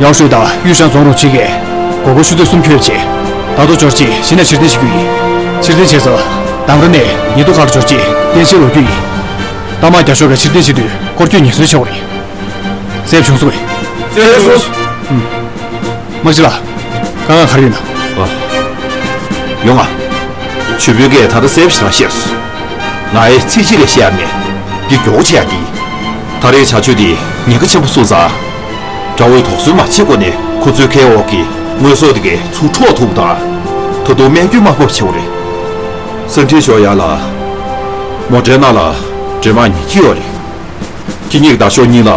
ཡའོ་ཧྲུའེ་དང་ཡུས་ཧྲན་རྫོང་རུ་ཆེན་གྱིས་མགོ་སྐོར་ཆུ་ཚོད་གསུམ་འཁྱོལ་བྱས། ད་དུང་འབྱོར་རྗེས་གཞི་ནས་ཕྱིར་འཐེན་བྱེད་རྒྱུ་ཡིན། ཕྱིར་འཐེན་བྱས་ཚེ། དང་ར་ནས་ཉི་གདུགས་མཁར་འབྱོར་རྗེས་རྟེན་གཞིར་ལོག་རྒྱུ་ཡིན། རྟ་དམག་རྒྱ་ཤོག་གིས་ཕྱིར་འཐེན་བྱེད་དུས་སྐོར་སྐྱོད་ངལ་གསོ་ཆེ་བ་རེད། གསལ་པོ་བྱུང་སོང་ངས། གསལ་པོ་བྱུང་སོང་། ཨུམ། དམག་སྤྱི་ལགས། དཀའ་ངལ་ག་རེ་ཡོད་ན། ཨ། ཡོང་ང་། ཇུས་དཔོན་གྱིས་ད་ལྟ་གསལ་པོ་ཞེ་དྲག་བཤད་སོང་། ང་ཡི་ཚིག་གཅིག་ལས་བཤད་ཡ་མེད། འདི་མགྱོགས་པོ་བྱེད་ཡ་འདི། ད་རེས་བྱ་སྤྱོད་འདི་ཉེན་ཁ་ཆེན་པོ་སོང་ཙང་། དགྲ་བོས་དོགས་ཟོན་མ་བྱེད་གོང་ནས་ཁོ་ཚོའི་ཁའི་འོག་གི་དངོས་ཟོག་དེ་གའི་ཚུར་འཕྲོག་ཐུབ་པ་དང་། ད་དུང་སྨན་རྒྱུ་མ་འབབ་ཆེ་བ་རེད། སེམས་ཁྲལ་ཞོག་ཡ་ལ། མོ་ཊའི་ནང་ལ་འདྲེ་དམག་ཉིས་བརྒྱ་ཡོད་རེད། ཁྱེད་གཉིས་ཀྱི་ད་ཤོག་གཉིས་ལ་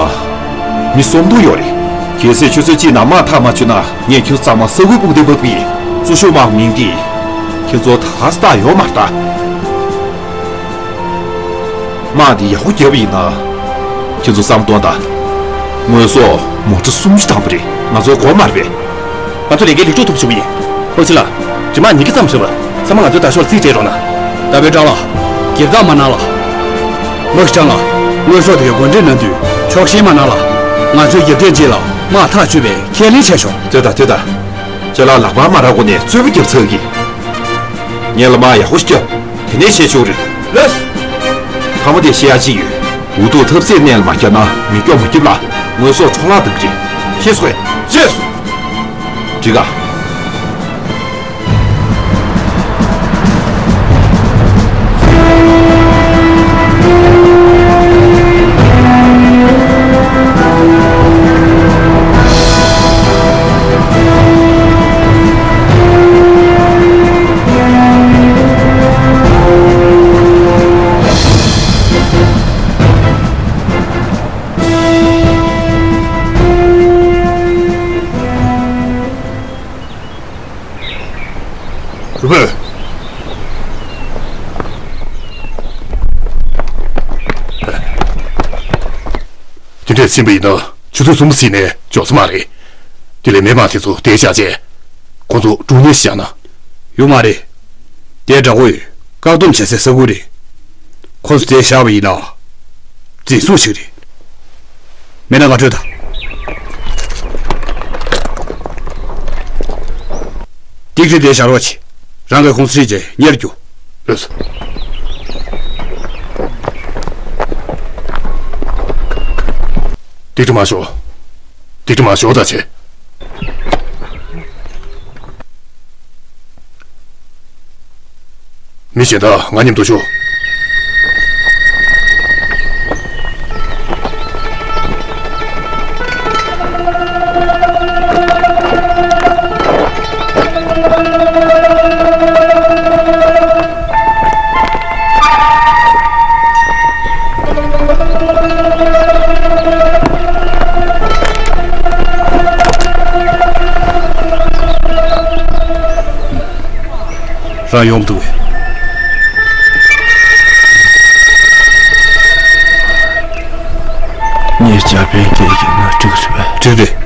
མི་སུམ་སྟོང་ཡོད་རེད། གལ་སྲིད་ཆུ་ཚོད་གཅིག་ནང་དམག་ཐག་མ་ཆོད་ན་ངས་ཁྱེད་ཚོ་ཚང་མ་ས་ཁུལ་དཔུང་སྡེ་འབབ་ཀྱི་གཙོ་ཤུགས་དམག་མིང་འདི་ཁྱེད་ཚོ་ད་ལྟ་ལྟ་ཡོད་མ་རེད་ད། དམག་འདི་ཡག་པོ་བརྒྱབ་པ་ཡིན་ན། ཁྱེད་ཚོ་བསམ་གཏོང་དང་། དངོས་ཟོག་མོ་ཊ་སུམ་ཅུ་ཐམ་པ་རེད། ང་ཚོ་དགོས་མ་རེད་པས། ང་ཚོ་ལས་འགན་ལེགས་གྲུབ་ཐུབ་བྱུང་བ་ཡིན། ཨོ་ཅི་ལགས། འདྲེ་དམག་ཉིས་བརྒྱ་ཙམ་རེད་པ། ཚང་མ་ང་ཚོའི་ད་ཤོག་ལ་རྩིས་སྤྲད་རོགས་གནང་། རྟ་དཔོན་ཀྲང་ལགས། སྒེར་བདག་མ་གནང་ལགས། དམག་སྤྱི་ཀྲང་ལགས། དངོས་ཟོག་དེ་གའི་བགོ་འགྲེམས་གནང་དུས་ཆོག་ཤེས་མ་གནང་ལགས། ང་ཚོའི་རྒྱབ་རྟེན་ཅིག་ལ་དམག་ཐག་ཆོད་པའི་ཁས་ལེན་བྱས་ཤོག་ལྟོས་དང་ལྟོས་དང་། ཅ་ལག་ལག་པར་མ་རག་གོང་ནས་རྩོད་པ་རྒྱབ་ཚར་གི། ངས་ལ་དམག་ཡག་པོ་ཞིག་རྒྱབ། དེ་ནས་བཤད་ཆོག་རེད། ལགས། མཐའ་མ་དེ་བཤད་ཡ་ཅིག་ཡོད། འུ་ཐུག་འཐབ་རྩོད་གནད་ལ་མ་བརྒྱབ་ན་མི་སྐྱོ་མ་སྐྱིད་ལ་དངོས་ཟོག་འཕྲོ་བརླག་གཏང་གི་རེད། ཤེས་སོང་ངས། ཤེས་སོང་། འགྲིག་ག་རུ་བོད། དེ་འདྲས་ཕྱིན་པ་ཡིན་ན་ཆུ་ཚོད་གསུམ་ཟིན་ནས་འབྱོར་ས་མ་རེད། དེ་ལས་མི་མང་དེ་ཚོ་དེར་བཞག་རྗེས། ཁོང་ཚོ་སྒྲུང་ཉེས་ཤིག་བཞག་ན། ཡོད་མ་རེད། དེ་དགྲ་བོས་བཀག་སྡོམ་བྱེད་སའི་ས་ཁུལ་རེད། ཁོ་ཚོ་དེར་བཞག་པ་ཡིན་ན། འཛིན་བཟུང་བྱེད་ཀྱི་རེད། མེད་ན་ང་བྲོས་དང་། ཏིག་ཏིག་དེར་བཞག་རོགས་བྱེད། རང་གིས་ཁོང་ཚོ་ཁྲིད་རྗེས་གཉེར་རྒྱུ། ལགས་སོ། ཏིག་ཏིག་མ་ཤོར། ཏིག་ཏིག་མ་ཤོར་ད་བྱེད། མི་གཞན་དག་ང་མཉམ་དུ་ཤོག་རང་ཡོང་འདུག་གས། ངས་ཇར་པན་སྐད་བརྒྱབ་ན་འགྲིག་རེད་པས། འགྲིག་རེད།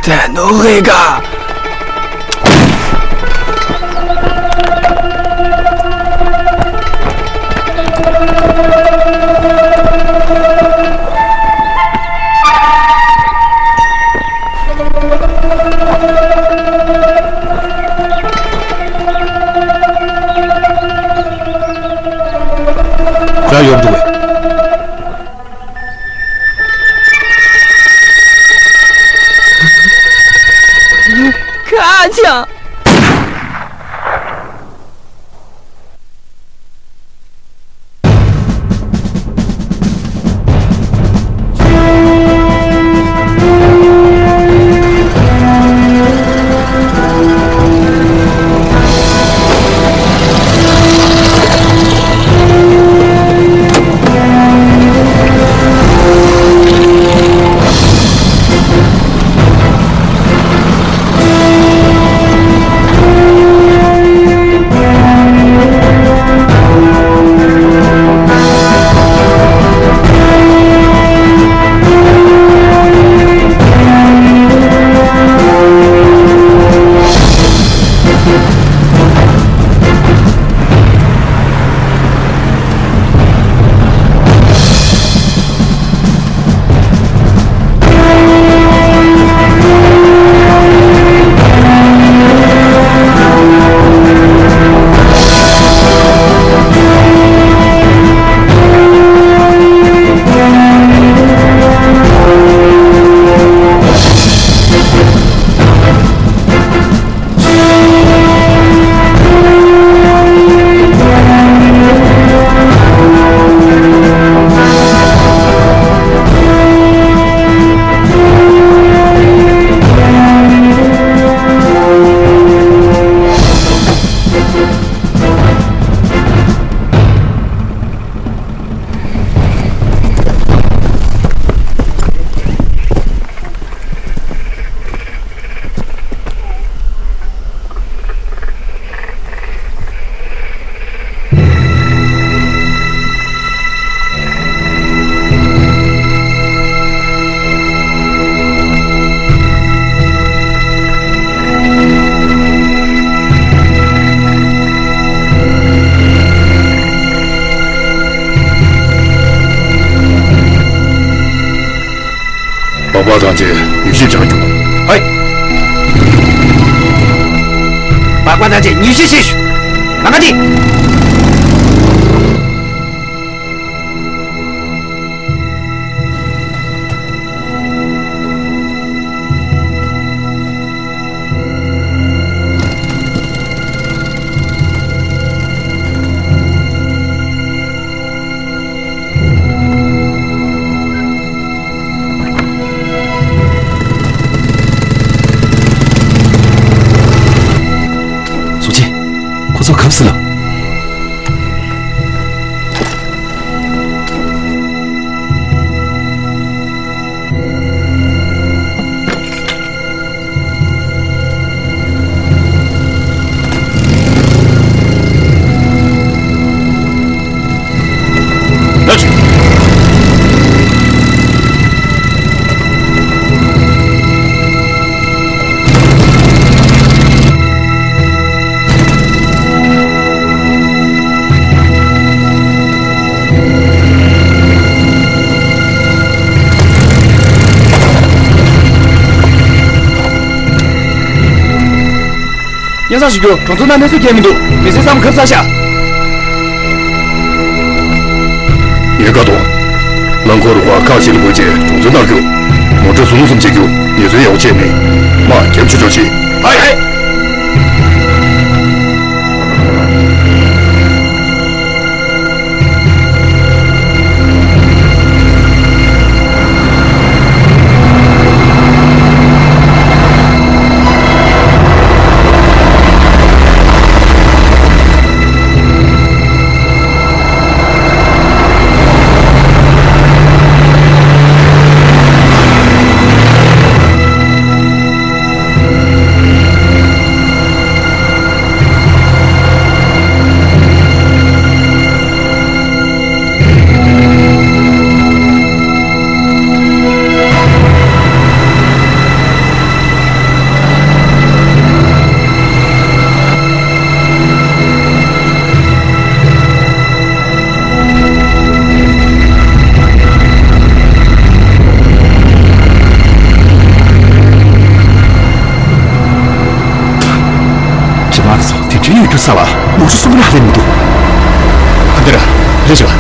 དེ་ནོ་ཧེ་ག་ཨ་ཅག་སྦག་སྦག་ཐང་ཆེན་མྱུལ་ཞིབ་བྱ་རྒྱུ། ཧོꯏ། སྦག་སྦག་ཐང་ཆེན་མྱུལ་ཞིབ་བྱེད་ཞུ། ལམ་ཁ་འདི། སུ་ཆེ། ཁོ་ཚོ་གབ་སྲིད་ལ། སྙན་སེང་ཞུ་རྒྱུ། གྲོང་ཚོ་ནང་གནས་ཚུལ་གང་ཡང་མི་འདུག་མི་སེར་ཚང་མ་ཁ་གསལ་བཞག་ངས་བཀའ་གཏོང་། རླངས་འཁོར་རུ་ཁག་ཁག་ཅིག་ལ་འགོས་རྗེས་གྲོང་ཚོ་ནང་རྒྱུགས། མོ་ཊ་ཟུང་ཟུང་བྱེད་རྒྱུ། ཉེས་ཚན་ཡག་པོ་བྱས་མེད། མ་རྒྱབ་ཆུ་ཆོག་ཅིག་ཧའི་ཧའི། ཁྱེད་རང་ཚོ་དེ་འདྲའི་ཡོད་རྒྱུ་ས་ལ་ལོ་ཆུ་གསུམ་པ་ནས་ཧ་ལས་མི་འདུག་ག་འདི་ར་རེད་ཤག་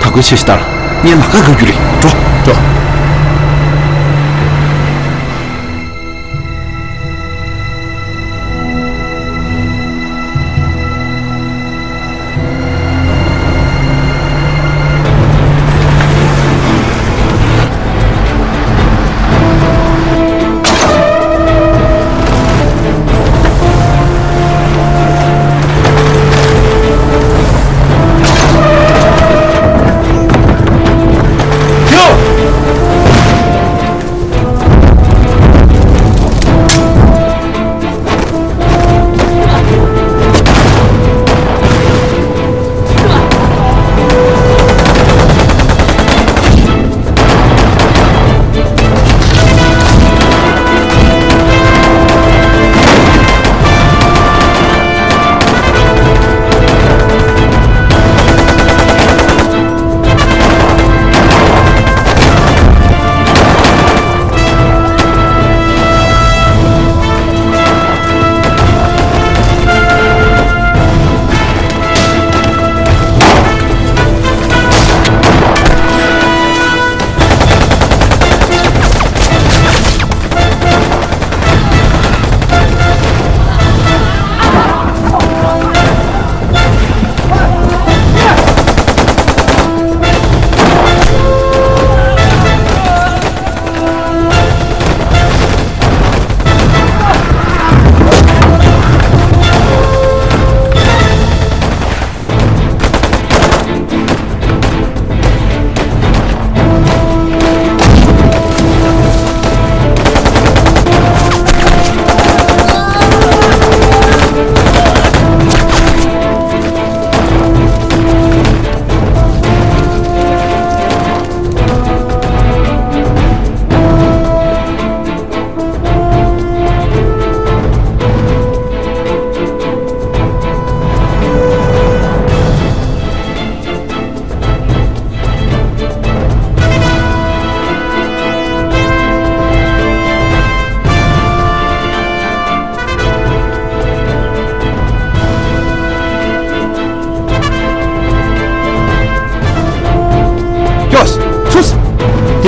ད་ཁོའི་ཆེ་ཤི་ལྟར་ངས་ལམ་ཁ་བཀག་རྒྱུ་རེད། འགྲོ། འགྲོ།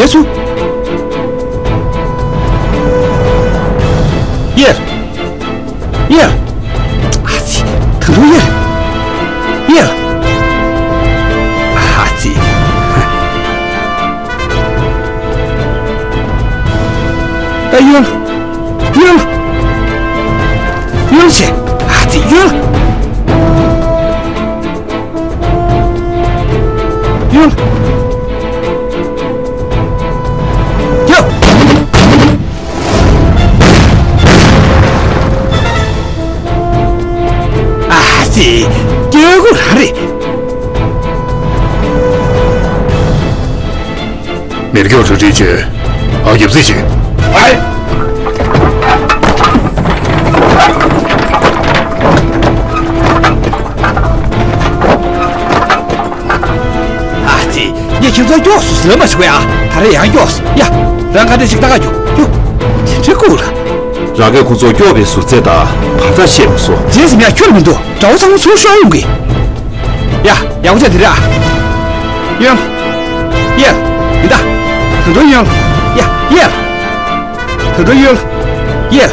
ཨེ་སུ། ཡེ། ཡེ། ཨ་ཙི། ད་དུང་ཡེ། ཡེ། ཨ་ཙི། ད་ཡོལ། ཡོལ། ཡོལ་ཆེ། ཨ་ཙི་ཡོལ། ཡོལ། ཡོལ། ཨ་ཙི། སྐྱོ་གུ་རང་རེད། མེ་སྒྱོགས་གྲ་སྒྲིག་བྱོས། ཨ། རྒྱབ་རྩིས་བྱོས། ཨའི། ཨ་ཙི། ངས་ཁྱེད་ཚོ་སྐྱོགས་སུ་ཟིན་མ་བྱུང་ཡ། ད་རེས་ཡང་སྐྱོགས་སུ་ཡ། རང་ག་འདྲ་ཞིག་ལྟ་ག་རྒྱུ་རྒྱུ། དེ་འདྲ་ཀུ་ལ། རང་གིས་ཁོ་ཚོ་སྐྱོགས་པའི་ཟུར་ཚད་དང་བར་ཐག་ཤེས་མ་སོང་། རྗེས་སུ་ཡ་ཁྱོད་མི་འདུག་དགྲ་བོ་ཚང་མ་ཚུར་ཤོག་ཡོང་གི། ཡ། ཡག་པོ་བྱས་དེ་རེད་ཨ། ཡོལ། ཡེ། ཡིན་ད། ད་དུང་ཡོལ། ཡ། ཡེ། ད་དུང་ཡོལ། ཡེ།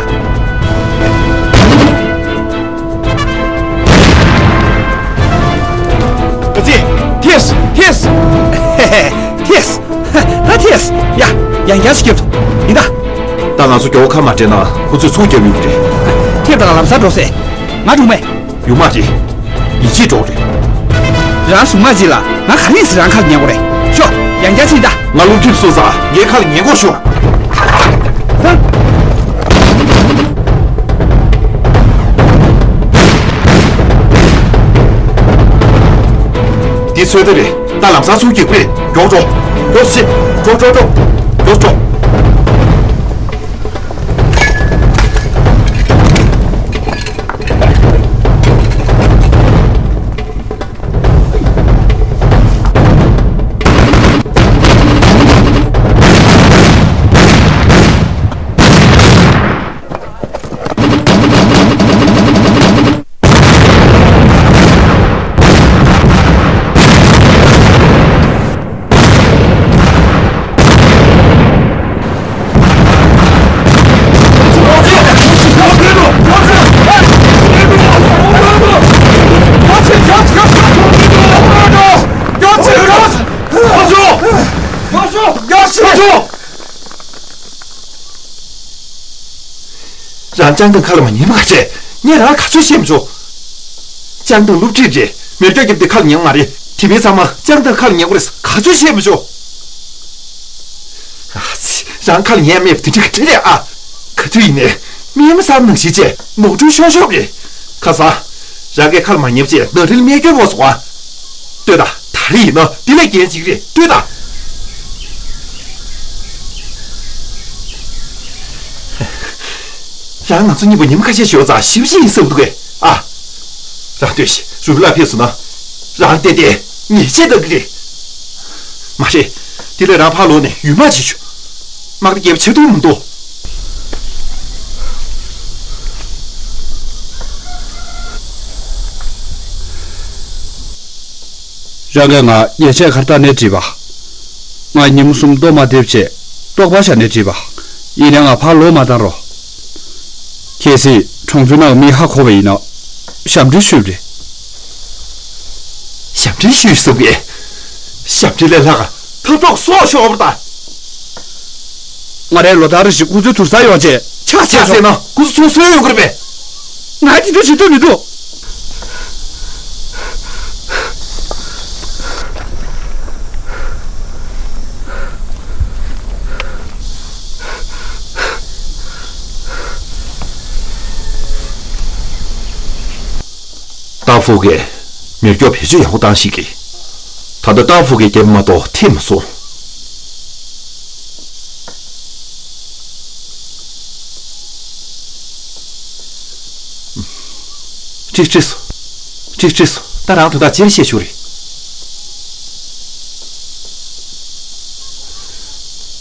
ཨ་ཙི། ཐེས། ཐེས། ཧེ་ཧེ། ཐེས། ད་ཐེས། ཡ། ཡང་བསྐྱར་ཞིག་རྒྱབ་ཐུབ་ཡིན་ད། ད་ང་ཚོ་མགྱོགས་པོ་ཁ་མ་སྤྲད་ན་ཁོ་ཚོས་ཚུར་རྒྱབ་ཡོང་གི་རེད། ཐེབས་དང་ལམ་སང་འགྲོ་ཟེར། ང་འགྲོ་མེད། ཡོང་མ་རེད། ཡིད་ཆེས་འགྲོ་རེད། རང་གཟུངས་མ་བྱེད་ལ་ང་ག་རེ་ཡིན་ཟེར་རང་ཁ་ལ་ཉན་དགོས་རེད། ཤོག་ཡང་བསྐྱར་ཕྱིན་ད། ང་སློབ་ཁྲིད་སོང་ཙང་ངའི་ཁ་ལ་ཉན་དགོས་ཤོག་འདི་ཚོད་ལྟ་རེད། ད་ལམ་སང་ཚུར་རྒྱག་གི་རེད། མགྱོགས་འགྲོ། མགྱོགས་སེ། འགྲོ་འགྲོ་འགྲོ། མགྱོགས་འགྲོ། རང་ལྕང་ཐང་ཁ་ལ་མ་ཉན་པ་ག་རེད། ངས་རང་ག་ཚོད་བཤད་མ་བྱུང་། ལྕང་ཐང་སློབ་ཁྲིད་རེད། མེ་སྒྱོགས་བརྒྱབ་སྟེ་ཁ་ལ་ཉན་མ་རེད། དེ་མིན་ཚང་མ་ལྕང་ཐང་ཁ་ལ་ཉན་དགོས་རེད། ག་ཚོད་བཤད་མ་བྱུང་། ཨ་ཙི། རང་ཁ་ལ་ཉན་མེད་པ་དེ་འདྲ་ག་འདྲ་རེད་ཨ། ག་དུས་ཡིན་ནའི་སྨན་མ་ཟ་ནང་བཞིན་བྱས་ནོར་འཁྲུལ་ཤོར་ཤོར་རེད། ཁ་སང་། རང་གིས་ཁ་ལ་མ་ཉན་པ་བྱས་ནག་དྲེལ་སྨན་སྐྱོན་འོག་སོང་ཨ། ལྟོས་དང་། ད་རེས་ཡིན་ན་འདི་ལས་འགན་ཅིག་རེད། ལྟོས་དང་། རང་ང་ཚོ་གཉིས་པོ་ཉི་མ་ཁ་ཤས་ཤོར་ཙང་ཞེ་པོ་ཅིག་ཡིན་བསམ་འདུག་གས་ཨ། རང་ལྟོས་ཤིག་རུ་བི་ལགས་ཕེབས་སོང་ན། རང་བལྟས་ཏེ་ཉེས་ཆད་གཏང་གི་རེད། མ་རེད། དེ་ལས་རང་ཕར་ལོག་ནས་ཡུལ་དམག་བྱེད་ཆོག་དམག་སྡེ་བརྒྱད་པ་བྱེད་ཐུབ་མི་འདུག་རང་གིས་ང་ཉེས་ཆད་ག་རེ་བཏང་ནའི་འགྲིག་པ། ང་ཉིན་མོ་གསུམ་ལྟོ་མ་འདེབས་བྱས་ལྟོགས་པ་བཞག་ནའི་འགྲིག་པ། ཡིན་ནའི་ང་ཕར་ལོག་མ་བཏང་རོགས། གལ་སྲིད་གྲོང་ཚོའི་ནང་མི་ཧ་གོ་བ་ཡིན་ན་ཞབས་འདྲེན་ཞུས་པ་རེད། ཞབས་འདྲེན་ཞུས་སོང་གས། ཞབས་འདྲེན་ལས་ལྷག་ག་ཐབ་གྲོགས་སྲོག་ཤོར་བ་དང་། ང་རའི་ལོ་ལྟར་རེ་བཞིན་སྐུ་ཚེ་དུར་ས་ཡོང་བྱས་ཕྱག་འཚལ་ཆོག་ཕྱག་འཚལ་ན་སྐུ་ཚེ་ཚུར་གསོས་ཡོང་གི་རེད་པས། ང་དེ་འདྲ་བྱེད་ཐུབ་མི་འདུག་ཏང་ཧྥུ་གིས་མེ་སྒྱོགས་བེད་སྤྱོད་ཡག་པོ་བཏང་ཤིག་གིས། ད་ལྟ་ཏང་ཧྥུ་གིས་བརྒྱབ་མ་གཏོགས་ཐེབས་མ་སོང་། ཁྲིག་ཁྲིག་སོང་། ཁྲིག་ཁྲིག་སོང་། ད་རང་དོན་དག་ཅི་རེད་བཤད་ཆོག་རེད།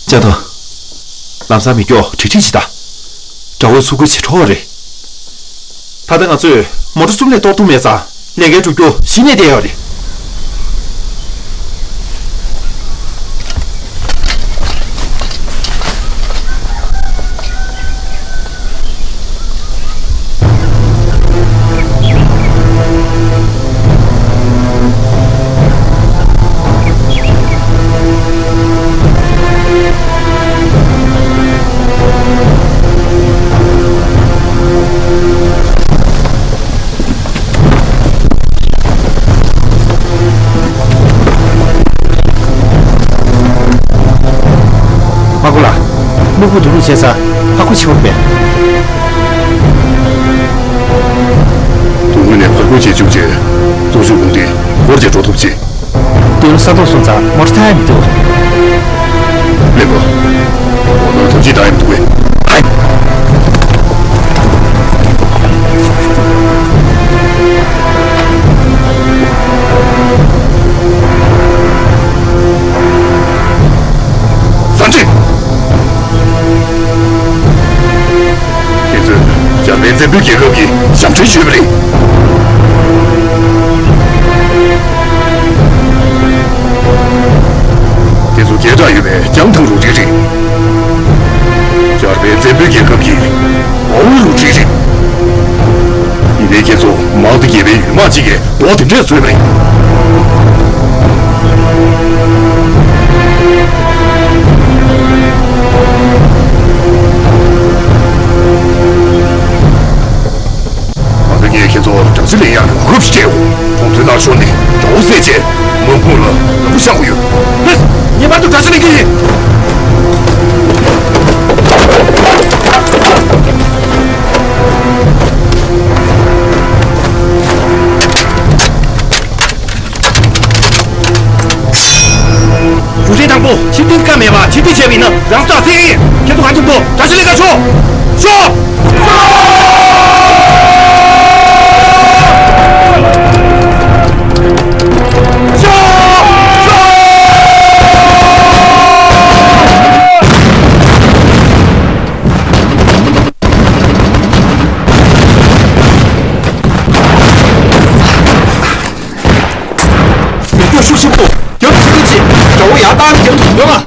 ལྕང་ཐང་། ལམ་སང་མེ་སྒྱོགས་གྲ་སྒྲིག་བྱེད་དང་། དགྲ་བོས་ཚུར་རྒོལ་བྱེད་འགྲོ་བ་རེད། ད་ལྟ་ང་ཚོས་མོ་ཊ་གསུམ་ལས་གཏོར་ཐུབ་མེད་ཙང་ལས་འགན་སྒྲུབ་རྒྱུ་གཞི་ནས་བསྡད་ཡོད་རེད། སྨུག་པོ་བསྡུ་རུབ་བྱས་ཚར། ཕར་རྒོལ་བྱེད་དགོས་པས། དོན་དངོས་ནས་ཕར་རྒོལ་བྱེད་བཅུག་རྗེས། གཙོ་མཆོད་དཔུང་སྡེ་འབོར་ཆེ་འགྲོ་ཐུབ་ཆེད། དེ་ལ་ས་ཐོག་སོང་ཙང་མོ་ཊ་ཐར་ཡ་མི་འདུག་ལེན་པ། འོ་ན་ཐབས་ཤེས་བཏང་ཡ་མི་འདུག་པས། ཨའི། ཟ་འདྲེ། ཁྱེད་ཚོས་འཇར་པན་བཙན་པོའི་རྒྱལ་ཁབ་ཀྱི་ཞབས་འདྲེན་ཞུས་པ་རེད། ཁྱེད་ཚོ་སྐད་གྲགས་ཡོད་པའི་རྒྱང་ཐང་རུ་སྒྲིག་རེད། འཇར་པན་བཙན་པོའི་རྒྱལ་ཁབ་ཀྱི་མའོ་རུ་སྒྲིག་རེད། ཡིན་ནའི་ཁྱེད་ཚོ་མང་སྟེ་རྒྱལ་པོའི་ཡུལ་དམག་ཅིག་གིས་རྡོ་དེ་འདྲས་བཟོས་པ་རེད། ད་ལྟ་ངས་ཁྱེད་ཚོ་དགྲ་ཇ་ལེན་ཡག་གི་གོ་སྐབས་ཤིག་སྤྲད་འོང་། གྲོང་ཚོའི་ནང་ཤོར་ནས་དགྲ་བོ་བསད་རྗེས། དམག་དཔུང་ལ་ལམ་བུ་བཤམས་དགོས་ཡོད། ལགས་སོ། ངེས་པར་དུ་དགྲ་ཇ་ལེན་གྱི་ཡིན། རུ་སྒྲིག་དང་པོ་ཕྱིར་འཐེན་ཀ་མེད་པ་ཕྱིར་འཐེན་བྱས་པ་ཡིན་ན་རང་སྲོག་བསད་ཀྱི་ཡིན། ཁྱེད་ཚོ་གང་ཅུང་པོ་དགྲ་ཇ་ལེན་ག་ཤོག་ཤོག་མེ་སྒྱོགས་ཤུགས་ཆེན་པོ་རྒྱབ་ཕྱི་ལ་ཅིག་དགྲ་བོ་ཡར་བཏང་ནས་རྒྱབ་ཏུ་ཡོད་ལ།